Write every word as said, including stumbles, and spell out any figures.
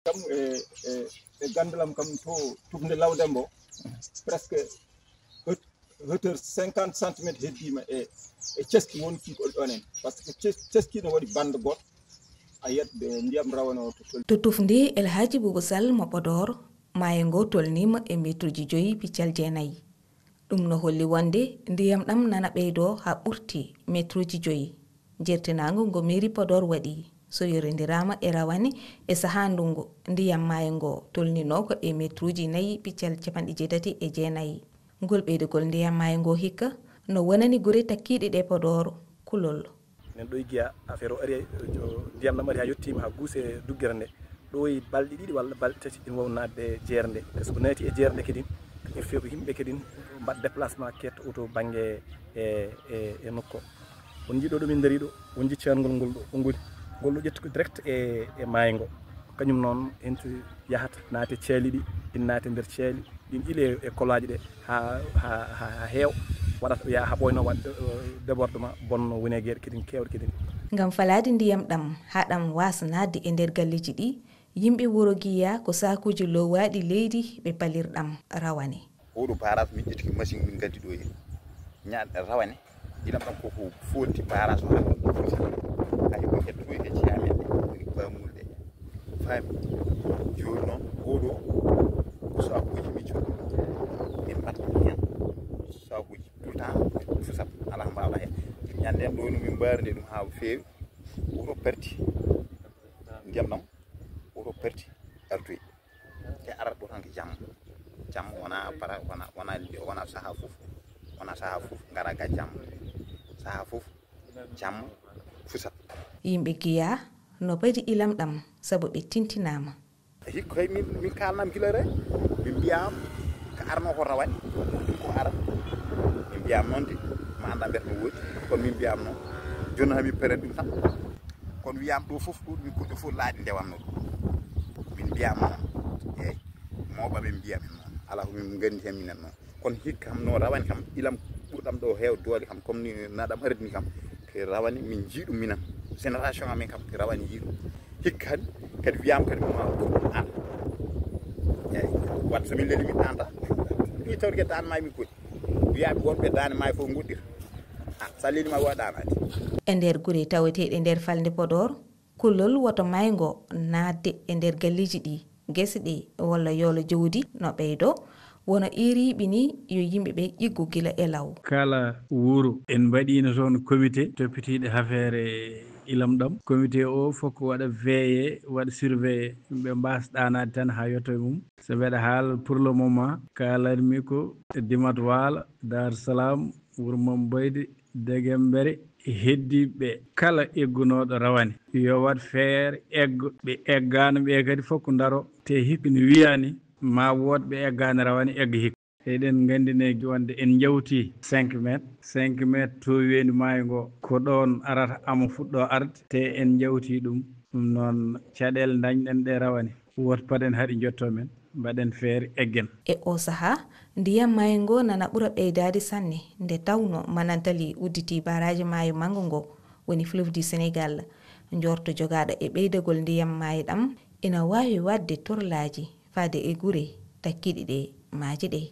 Kam e e e gandalam kam to tufnde lawdembo presque hauteur cinquante centimètres heddiima e e ceski won kiikol ɗon en, par ce que ceski no waɗi bande goɗɗo a yiyat ɓe ndiyam rawano to tolni. To tufnde El Hadji Boubou Sall mo Podor, maayo ngo tolniima e meetruuji joyi piccal jeenayi. Ɗum no holli wonde ndiyam ɗam nana ɓeydoo haa ɓurti meetruuji joyi. Jertinaango ngo mairie Podor waɗi, so yondiraama e rawane e sahaa ndungu, ndiyam maayo ngo tolninoo ko e meetruuji nayi piccal capanɗe jeetati e jeenayi. Ngol ɓeydagol ndiyam maayo ngo hikka no wonani gure takkiiɗe ɗe Podor kulol. Nen ɗo e Giya, affaire o ari, ndiyam ɗam ari haa yettiima haa guuse duggere nde. Ɗo e balɗe ɗiɗi walla balɗe tati ina waawi naatde e jeere nde. Par ce que naati e jeere nde kadi, il faut ko yimɓe kadi mbaɗa déplacement, keetta oto bannge e e e nokku o. On njii ɗo ɗo min ndarii ɗo, on njii ceerngol ngol ɗo, ngol ngol ɗo ƴetti ko direct e e maayo ngo. Kañum noon ene yahata naata e caali ɗi, ina naata e nder caali, ɗin ile e kolaaji ɗe haa haa haa heewa, waɗata yaha haa ɓooyno waɗde débordement, bonno woni e geɗe kadi keewɗe kadi. Ngam falaade ndiyam ɗam haa ɗam waasa naatde e nder galleeji ɗi, yimɓe wuro Giya ko saakuuji lowaaɗi leydi ɓe palirɗam rawane. Oɗo barrage min ƴetti ko machine min ngaddi ɗo heen ñaɗ rawane. Ilam ɗam koko foti barrage o haa foti hay ko ƴettoy e jeyamen ɗe woni bamulɗe faami. Joni noon oɗo ko sakuji min coddu min mbatta heen sakuji tout le temps fusat ala ko mbawɗa heen. Ñanden ɗo ni min mbarde ɗum haa feewi. Oɗo perti ndiyam ɗam, oɗo perti artoy. Te arat ɗo tan ko jamma. Jamma wona para wona wona wona saha fof. Wona saha fof ngara ga jamma. Saha fof jamma fusat. Yimɓe Giya no padi ilam ɗam sabu ɓe tintinaama. Hikka kay min min kalnam gila re min mbiyam ko arno ko rawani ɗum ko ara min mbiyam noon de ma anda mbiyat no woodi kono min mbiyam noon joni ha min peren ɗum tan. Kono wiyama ɗo foof ɗo ɗum koɗo fof laaɗi ndewatno ɗum min mbiyama noon. Eyyi mawɓe amen mbiya min noon ala ko min gandi hen minen noon. Kono hikka kam no rawani kam ilam ɓurɗam ɗo heew doole kam comme ni naɗam aritni kam ke rawani min jii ɗum minen génération amen kam ke rawani jii ɗum. Hikka kadi kadi wiyama kadi ma ɗum an. Eyyi wadde so min leli min anta ɗi tawri ke dan ma min koɗi wiyaɓe wonɓe dane ma fof goɗɗir. Sa leli ma wa danade. E nder gure taweteɗe nder falnde Podor, kullol woto mayngo naatde e nder galleeji ɗi, gese ɗe walla yoolo jawdi no ɓeydoo, wano eeriiɓe nii yo yimɓe ɓe ƴiggu gila e law. Kala wuro en mbaɗiino toon comité toppitiiɗo hafeere ilam ɗam. Comité o fof ko waɗa veillé, waɗa surveillé, yimɓe mbaasa ɗaanaade tan haa yetto e mum. So mbeɗa haala pour le moment, kaalanmi ko Dimat Waalo, Daar Salaam, Wuro Mom Boyde, Degembere, heddiiɓe ɓe kala eggunooɗo rawane yo waɗ feere eggo, ɓe eggaano ɓe kadi fof ko ndaroo, te hikka no wiyaa ni ma wood ɓe eggaani rawane egga hikka. Eɗen nganndi ne wonde en njawtii cinq mètres, cinq mètres to weendu maayo ngo ko ɗoon arata ama fuɗɗoo arde, te en njawtii ɗum. Ɗum noon caɗeele ndañɗen ɗe rawane woto paden haɗi njottoo men. Mbaɗen feere eggen. E oo sahaa, ndiyam maayo ngoo nana ɓura ɓeydaade sanne, nde tawnoo Manantali udditii baraaji maayo manngo ngo, woni Fleuve du Sénégal. Njoorto jogaaɗo e ɓeydagol ndiyam maayo ɗam ina waawi waɗde torlaaji faade e gure takkiiɗe ɗe maaje ɗee.